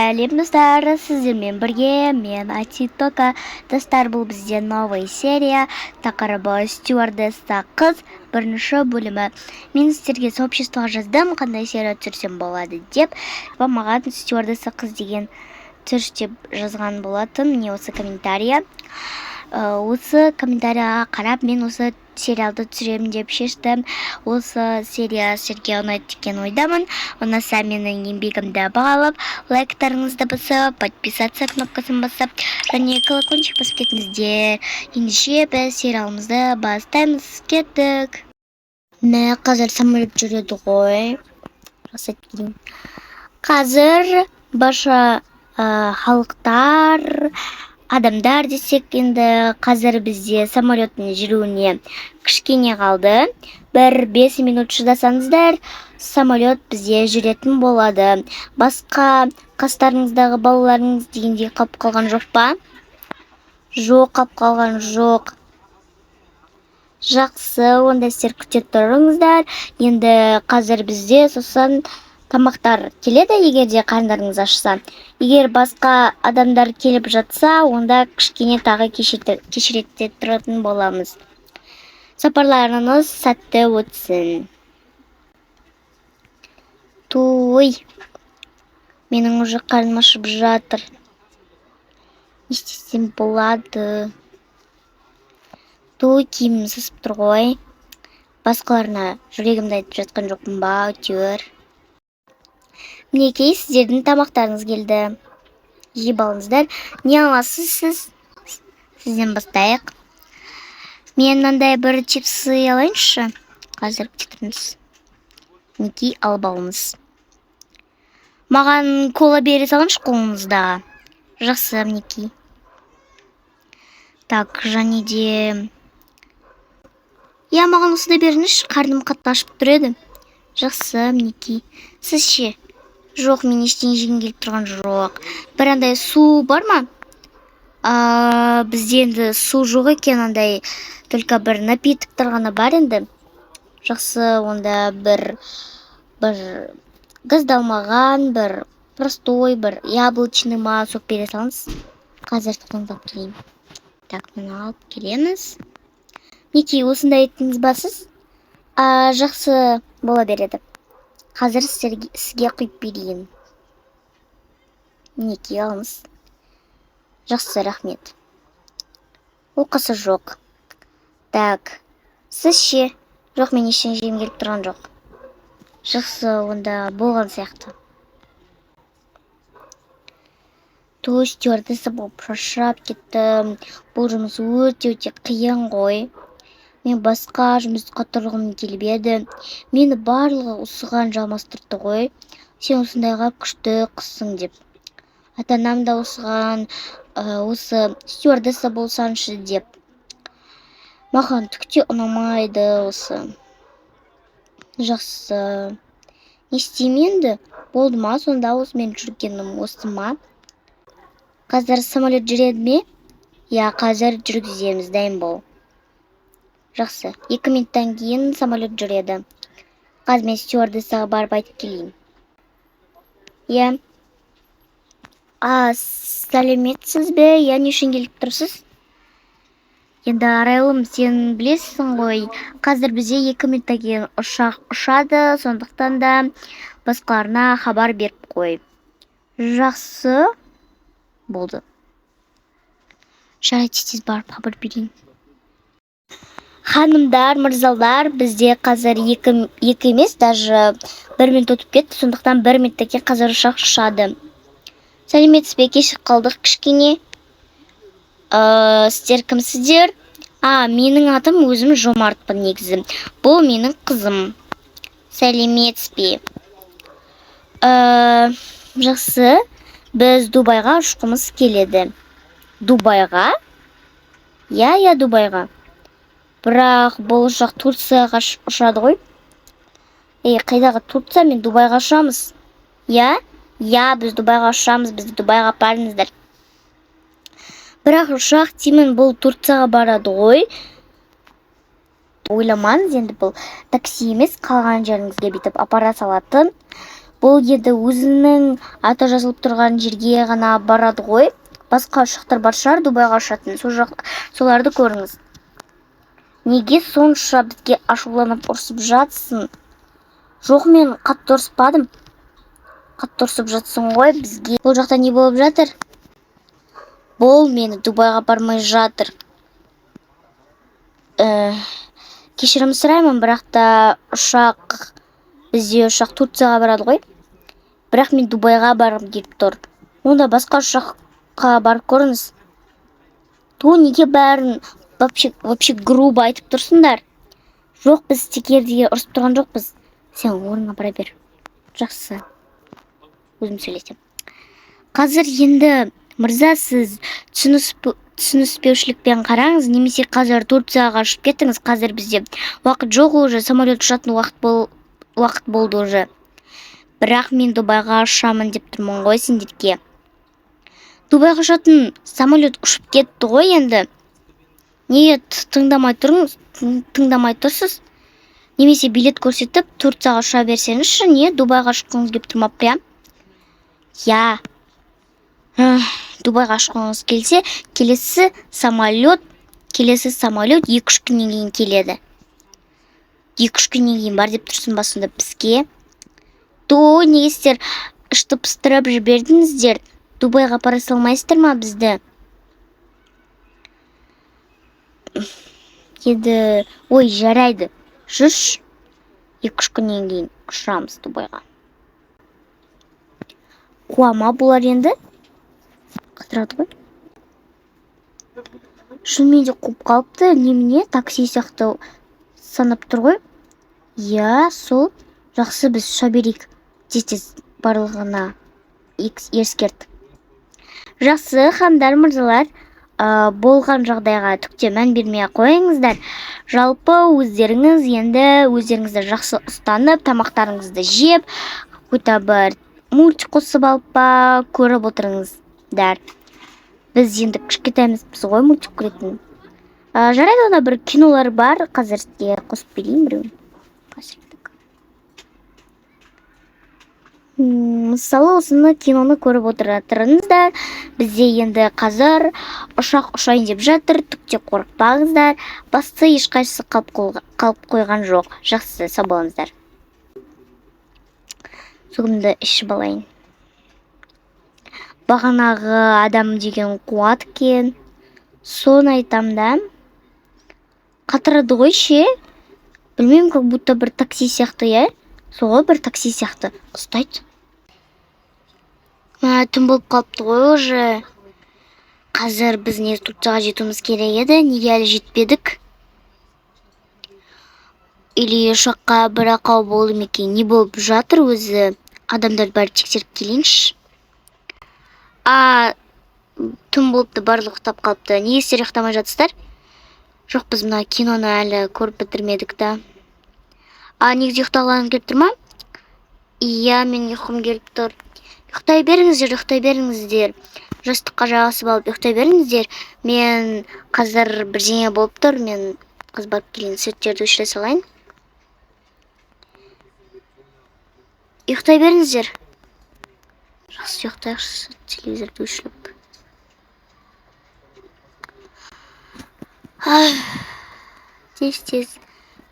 Сәлем, достар! Сіздермен бірге мен, Атитока. Достар, бұл бізде новый серия, тақырыбы «Стюардесса қыз», бірінші бөлімі. Мен сіздерге сообществоға жаздым, қандай серия түсірсем болады деп. Маған «Стюардесса қыз» деген түсір деп жазған болатын. Міне, осы комментария. Осы комментарияға қарап, мен осы сериалды түсіремін деп шештім. Осы серия сіздерге ұнайды деген ойдамын. Ұнаса, менің еңбегімді бағалап, лайктарыңызды басып, подписаться кнопкасын басып және колокольчик басып кетіңіздер. Ендеше біз сериалымызды бастаймыз. Кеттік! Мә, қазір самолет жүреді ғой. Рұқсат келейін. Қазір барша халықтар, адамдар десек, енді қазір бізде самолеттің жүруіне кішкене қалды. Бір 5 минут шыдасаңыздар, самолет бізде жүретін болады. Басқа қастарыңыздағы балаларыңыз дегендей қалып қалған жоқ па? Жоқ, қалып қалған жоқ. Жақсы, онда сіздер күте тұрыңыздар. Енді қазір бізде сосын тамақтар келеді, егер де қарындарыңыз ашса. Егер басқа адамдар келіп жатса, онда кішкене тағы кешірете тұратын боламыз. Сапарларыңыз сәтті өтсін! Туй, менің уже қарным ашып жатыр. Не істесем болады? Туй, киімім сасып тұр ғой. Басқаларына жүрегімді айтып жатқан жоқпын ба, әйтеуір. Мінекей, сіздердің тамақтарыңыз келді, жеп алыңыздар. Не аласыз сіз? Сізден бастайық. Мен мынандай бір чипсы алайыншы. Қазір, күте тұрыңыз. Мінекей, алып алыңыз. Маған кола бере салыңызшы қолыңыздағы. Жақсы, мінекей. Так, және де, иә, маған осыны беріңізші, қарным қатты ашып тұр еді. Жақсы, мінекей. Сіз ше? Жоқ, мен ештеңе жегім келіп тұрған жоқ. Бір андай су бар ма? Бізде енді су жоқ екен, андай только бір напитоктар ғана бар енді. Жақсы, онда бір газдалмаған, бір простой, бір яблочный ма, сок бере салыңыз. Қазір, тоқтаңыз, алып келейін. Так, мына алып келеміз. Мінекей, осындай айттыңыз ба сіз? Жақсы, бола береді. Қазір сізге құйып берейін. Мінекей, алыңыз. Жақсы, рахмет. Оқасы жоқ. Так, сіз ше? Жоқ, мен ештеңе жегім келіп тұрған жоқ. Жақсы, онда болған сияқты. Ту, стюардесса болып шаршап кеттім. Бұл жұмыс өте өте қиын ғой. Мен басқа жұмысқа тұрғым келіп еді. Мені барлығы осыған жалмастырды ғой, сен осындайға күшті қызсың деп. Ата анам да осыған, осы стюардесса болсаңшы деп. Маған түк те ұнамайды осы. Жақсы, не істеймін енді? Болды ма сонда осымен жүргенім осы ма? Қазір самолет жүреді ме? Иә, қазір жүргіземіз, дайын бол. Жақсы, 2 минуттан кейін самолет жүреді. Қазір мен стюардессаға барып айтып келейін. Иә, сәлеметсіз бе? Иә, не үшін келіп тұрсыз енді? Арайлым, сен білесің ғой, қазір бізде 2 минуттан кейін ұшақ ұшады, сондықтан да басқаларына хабар беріп қой. Жақсы, болды. Жарайды, тез барып хабар берейін. Ханымдар, мырзалар, бізде қазір екі емес, даже 1 минут өтіп кетті, сондықтан 1 минуттан кейін қазір ұшақ ұшады. Сәлеметсіз бе? Кешігіп қалдық кішкене. Сіздер кімсіздер? Менің атым, өзім Жомартпын негізі. Бұл менің қызым. Сәлеметсіз бе? Жақсы, біз Дубайға ұшқымыз келеді. Дубайға? Иә, Дубайға. Бірақ бұл ұшақ Турцияға ұшады ғой. Ей, қайдағы Турция? Мен Дубайға ұшамыз. Иә, біз Дубайға ұшамыз, бізді Дубайға апарыңыздар. Бірақ ұшақ деймін, бұл Турцияға барады ғой. Ойламаңыз енді, бұл такси емес, қалған жеріңізге бүйтіп апара салатын. Бұл енді өзінің аты жазылып тұрған жерге ғана барады ғой. Басқа ұшақтар бар шығар Дубайға ұшатын. Сол жақ, соларды көріңіз. Неге сонша бізге ашуланып ұрсып жатсың? Жоқ, мен қатты ұрыспадым. Қатты ұрсып жатсың ғой бізге. Бұл жақта не болып жатыр? Бұл мені Дубайға бармай жатыр. Кешірім сұраймын, бірақ та ұшақ, бізде ұшақ Турцияға барады ғой. Бірақ мен Дубайға барғым келіп тұр. Онда басқа ұшаққа барып көріңіз. Ту, неге бәрін вообще грубо айтып тұрсыңдар? Жоқ, біз текердеге ұрысып тұрған жоқпыз. Сен орныңа бара бер. Жақсы. Өзім сөйлесем. Қазір енді, мырза, сіз түсініспеушілікпен қараңыз, немесе қазір Турцияға ұшып кетіңіз. Қазір бізде уақыт жоқ уже, самолет ұшатын уақыт болды уже. Бірақ мен Дубайға ұшамын деп тұрмын ғой сендерге. Дубайға ұшатын самолет ұшып кетті ғой енді. Неге тыңдамай тұрыңыз, тыңдамай тұрсыз? Немесе билет көрсетіп Турцияға ұша берсеңізші, не Дубайға ұшқыңыз келіп тұр ма прям? Я. Дубайға ұшқыңыз келсе, келесі самолет 2-3 күннен кейін келеді. 2-3 күннен кейін бар деп тұрсың ба сонда бізге? То неге сіздер ішті пыстырып жібердіңіздер? Дубайға апара салмайсыздар ма бізді? Енді, ой, жарайды. Жүрші. 2-3 күннен кейін ұшамыз Дубайға. Қуама бұлар енді? Қатырады ғой. Шынымен де қуып қалыпты. Немене, такси сияқты санап тұр ғой. Иә, сол. Жақсы, біз ұша берейік. Тез-тез барлығына ескерт. Жақсы, хандар, мырзалар, болған жағдайға түк те мән бермей қойыңыздар. Жалпы өздеріңіз енді өздеріңізді жақсы ұстанып, тамақтарыңызды жеп, какой-то бір мультик қосып алып па, көріп отырыңыздар. Біз енді кішкентай емеспіз ғой мультик көретін. Жарайды, онда бір кинолар бар, қазір сізге қосып берейін біреуін. Қазір. Мысалы, осыны киноны көріп отырыңыздар. Бізде енді қазір ұшақ ұшайын деп жатыр, түк те қорықпаңыздар. Басты ешқайсысы қалып қойған жоқ. Жақсы, сау болыңыздар. Суымды ішіп алайын. Бағанағы адам деген қуат екен. Соны айтам да. Қатырады ғой ше. Білмеймін, как будто бір такси сияқты, иә? Сол ғой, бір такси сияқты. Ұстайды. Түн болып қалыпты ғой уже. Қазір біз не Турцияға жетуіміз керек еді. Неге әлі жетпедік? Или ұшаққа бір ақау болды ма екен? Не болып жатыр өзі? Адамдарды бәрі тексеріп келейінші. А, түн болыпты, барлығы ұйықтап қалыпты. Неге сіздер ұйықтамай жатсыздар? Жоқ, біз мына киноны әлі көріп бітірмедік та. А, негізі ұйықтағыларыңыз келіп тұр ма? Иә, мен ұйқым келіп тұр. Ұйықтай беріңіздер, ұйықтай беріңіздер. Жастыққа жабысып алып ұйықтай беріңіздер. Мен қазір бірдеңе болып тұр, мен қыз барып келейін, светтерді өшіре салайын. Ұйықтай беріңіздер. Жақсы, ұйықтайықшы, телевизорды өшіріп. Тез-тез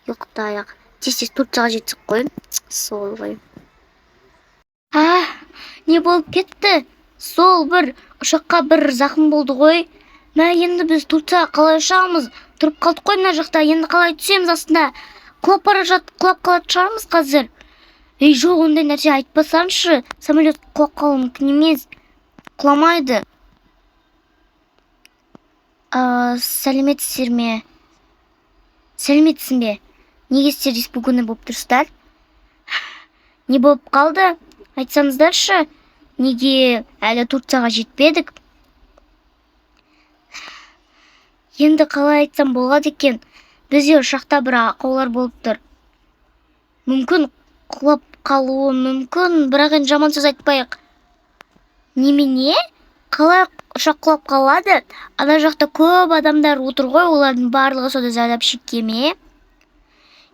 ұйықтайық. Тез-тез Турцияға жетсек қой. Сол ғой. А, не болып кетті? Сол бір ұшаққа бір зақым болды ғой. Мә, енді біз Турцияға қалай ұшамыз? Тұрып қалдық қой мына жақта. Енді қалай түсеміз астында? Құлап бара жат, құлап қалатын шығармыз қазір. Ей, жоқ, ондай нәрсе айтпасаңшы. Самолет құлап қалуы мүмкін емес. Құламайды. Сәлеметсіздер ме? Сәлеметсің бе? Неге сіздер испуганный болып тұрсыздар? Не болып қалды? Айтсаңыздаршы, неге әлі Турцияға жетпедік? Енді қалай айтсам болады екен? Бізде ұшақта бір ақаулар болып тұр. Мүмкін құлап қалуы мүмкін, бірақ енді жаман сөз айтпайық. Немене? Қалай ұшақ құлап қалады? Ана жақта көп адамдар отыр ғой, олардың барлығы сонда зардап шекке ме?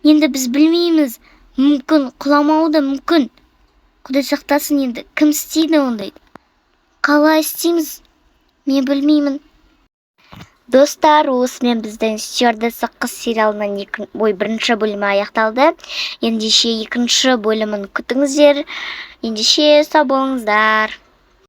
Енді біз білмейміз. Мүмкін құламауы да мүмкін. Құдай сақтасын, енді кім істейді ондайды? Қалай істейміз, мен білмеймін. Достар, осымен біздің «Стюардесса қыз» сериалының ой, бірінші бөлімі аяқталды. Ендеше, екінші бөлімін күтіңіздер. Ендеше, сау болыңыздар.